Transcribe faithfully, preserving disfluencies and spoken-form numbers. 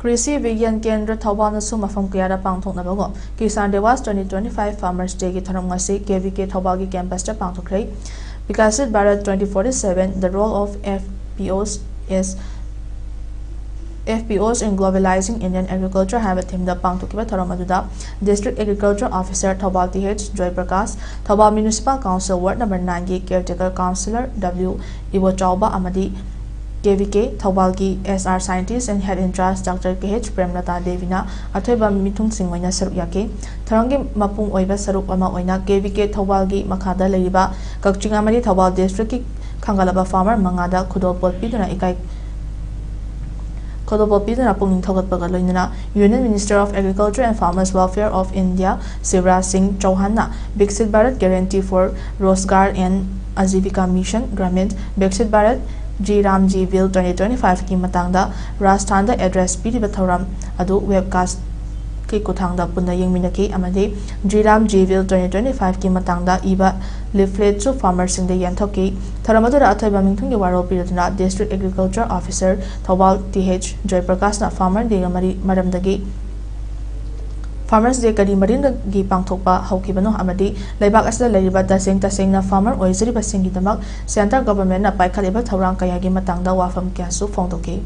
ꯀ꯭ꯔꯤꯁꯤ ꯕꯤꯒ꯭ꯌꯥꯟ ꯀꯦꯟꯗ꯭ꯔ ꯊꯧꯕꯥꯜꯅꯁꯨ ꯃꯐꯝ ꯀꯌꯥꯗ ꯄꯥꯡꯊꯣꯛꯅꯕꯒꯨꯝ Kisan Diwas twenty twenty-five Farmers Dayꯒꯤ ꯊꯧꯔꯝ ꯉꯁꯤ KVK ꯊꯧꯕꯥꯜꯒꯤ campusꯇ ꯄꯥꯡꯊꯣꯛꯈ꯭ꯔꯦ꯫ ꯕꯤꯀꯥꯁꯤꯠ Bharat twenty forty-seven, The Role of FPOs is FPOs in Globalizing Indian Agriculture ꯍꯥꯏꯕ themeꯗ ꯄꯥꯡꯊꯣꯛꯈꯤꯕ ꯊꯧꯔꯝ ꯑꯗꯨꯗ District Agriculture Officer Thoubal Th ꯖꯣꯏꯄ꯭ꯔꯀꯥꯁ, Thoubal Municipal Council Ward number nineꯒꯤ Caretaker Councillor W ꯏꯕꯣꯆꯥꯎꯕ ꯑꯃꯗꯤ KVK ꯊꯧꯕꯥꯜꯒꯤ HR Scientist and Head in Charge Doctor Kh ꯄ꯭ꯔꯦꯝꯂꯇꯥ ꯗꯦꯕꯤꯅ ꯑꯊꯣꯏꯕ ꯃꯤꯊꯨꯡꯁꯤꯡ ꯑꯣꯏꯅ ꯁꯔꯨꯛ ꯌꯥꯈꯤ꯫ ꯊꯧꯔꯝꯒꯤ ꯃꯄꯨꯡ ꯑꯣꯏꯕ ꯁꯔꯨꯛ ꯑꯃ ꯑꯣꯏꯅ KVK ꯊꯧꯕꯥꯜꯒꯤ ꯃꯈꯥꯗ ꯂꯩꯔꯤꯕ ꯀꯛꯆꯤꯡ ꯑꯃꯗꯤ ꯊꯧꯕꯥꯜ districtꯀꯤ ꯈꯟꯒꯠꯂꯕ farmer ꯃꯉꯥꯗ ꯈꯨꯗꯣꯜꯄꯣꯠ ꯄꯤꯗꯨꯅ ꯏꯀꯥꯏ ꯈꯨꯗꯣꯜꯄꯣꯠ ꯄꯤꯗꯨꯅ ꯄꯨꯛꯅꯤꯡ ꯊꯧꯒꯠꯄꯒ ꯂꯣꯏꯅꯅ Union Minister of Agriculture and Farmers Welfare of India Shivraj ꯁꯤꯡ ꯆꯧꯍꯥꯟꯅ Viksit Bharat Guarantee for Rozgar and Ajivika Mission Gramin, Viksit Bharat G Ramji Will twenty twenty-fiveꯀꯤ ꯃꯇꯥꯡꯗ ꯔꯥꯖꯁꯊꯥꯟꯗ address ꯄꯤꯔꯤꯕ ꯊꯧꯔꯝ ꯑꯗꯨ webcastꯀꯤ ꯈꯨꯠꯊꯥꯡꯗ ꯄꯨꯟꯅ ꯌꯦꯡꯃꯤꯟꯅꯈꯤ ꯑꯃꯗꯤ G Ramji Will twenty twenty-fiveꯀꯤ ꯃꯇꯥꯡꯗ ꯏꯕ leafletꯁꯨ farmerꯁꯤꯡꯗ ꯌꯦꯟꯊꯣꯛꯈꯤ꯫ ꯊꯧꯔꯝ ꯑꯗꯨꯗ ꯑꯊꯣꯏꯕ ꯃꯤꯡꯊꯨꯡꯒꯤ ꯋꯥꯔꯣꯜ ꯄꯤꯔꯗꯨꯅ District Agriculture Officer Thoubal Th ꯖꯣꯏꯄ꯭ꯔꯀꯥꯁꯅ Farmer Dayꯒ ꯃꯔꯤ ꯃꯔꯝꯗꯒꯤ Farmers Day ꯀꯔꯤ ꯃꯔꯤꯗꯒꯤ ꯄꯥꯡꯊꯣꯛꯄ ꯍꯧꯈꯤꯕꯅꯣ ꯑꯃꯗꯤ ꯂꯩꯕꯥꯛ ꯑꯁꯤꯗ ꯂꯩꯔꯤꯕ ꯇꯁꯦꯡ ꯇꯁꯦꯡꯅ farmer ꯑꯣꯏꯖꯔꯤꯕꯁꯤꯡꯒꯤꯗꯃꯛ centre governmentꯅ ꯄꯥꯏꯈꯠꯂꯤꯕ ꯊꯧꯔꯥꯡ ꯀꯌꯥꯒꯤ ꯃꯇꯥꯡꯗ ꯋꯥꯐꯝ ꯀꯌꯥꯁꯨ ꯐꯣꯡꯗꯣꯛꯈꯤ꯫